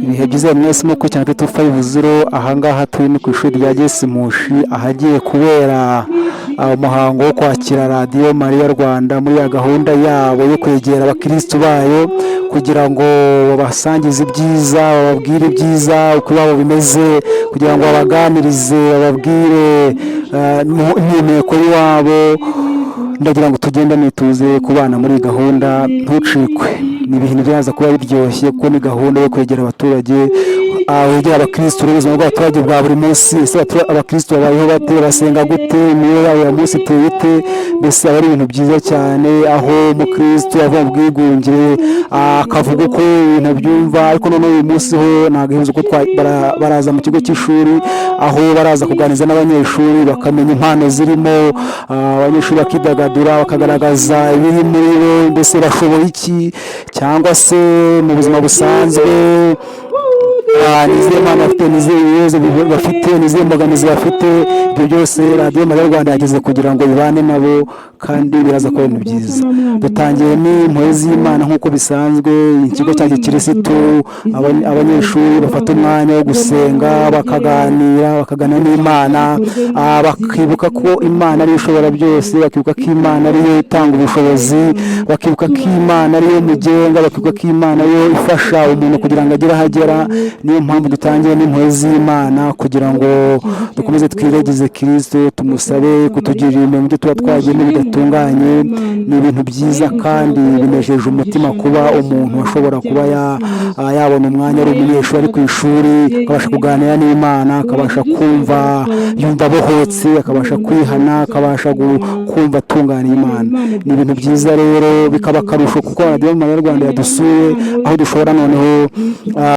Ibihe byiza mwese mukurikirana 250. Ahangaha turi ni ku ishuri rya GS Mpushi, ahagiye kubera umuhango wo kwakira Radiyo Mariya Rwanda muri ya gahunda yabo yo kwegera abakirisitu bayo kugira ngo babasangize ibyiza, bababwire ibyiza uko iwabo bimeze, kugira ngo babaganirize, bababwire impumeko y'iwabo. Ndagira ngo tugendane, tuze kubana muri iyi gahunda, ntucikwe. Ni ibintu biraza kuba biryoshye kuko ni gahunda yo kwegera abaturage, wegera abakirisitu, ubuzima bw'abaturage bwa buri munsi. Ese abakirisitu babayeho bate? Basenga gute? Imibereho yabo ya munsi iteye ite? Mbese aba ari ibintu byiza cyane, aho umukirisitu ava mu bwigunge, akavuga uko ibintu abyumva. Ariko noneho uyu munsi ho ntabwo ihuza uko baraza mu kigo cy'ishuri, aho baraza kuganiriza n'abanyeshuri, bakamenya impano zirimo, abanyeshuri bakidagadura, bakagaragaza ibiri muri bo. Mbese bashoboye iki? Cyangwa se mu buzima busanzwe ni izihe mpano bafite? Ni izihe ibibazo bafite? Ni izihe mbogamizi bafite? Ibyo byose Radiyo Mariya Rwanda yageze kugira ngo ibane nabo, kandi biraza kuba ibintu byiza. Dutangiye n'impuhwe z'Imana nk'uko bisanzwe. Ikigo cya gikirisitu, abanyeshuri bafata umwanya wo gusenga, bakaganira, bakaganira n'Imana, bakibuka ko Imana ariyo ishobora byose, bakibuka ko Imana ariyo itanga ubushobozi, bakibuka ko Imana ariyo mugenga, bakibuka ko Imana ariyo ifasha umuntu kugira ngo agere aho agera. Niyo mpamvu dutangiye n'impuhwe z'Imana, kugira ngo dukomeze twiragize Kirisito, tumusabe kutugirira impuhwe mu byo tuba twagiyemo bidatunganye. Ni ibintu byiza kandi binejeje umutima kuba umuntu ashobora kuba yabona umwanya, ari umunyeshuri, ari ku ishuri, akabasha kuganira n'Imana, akabasha kumva yumva abohotse, akabasha kwihana, akabasha kumva atunganiye Imana. Ni ibintu byiza rero, bikaba akarusho kuko Radiyo Mariya Rwanda yadusuye, aho dushobora noneho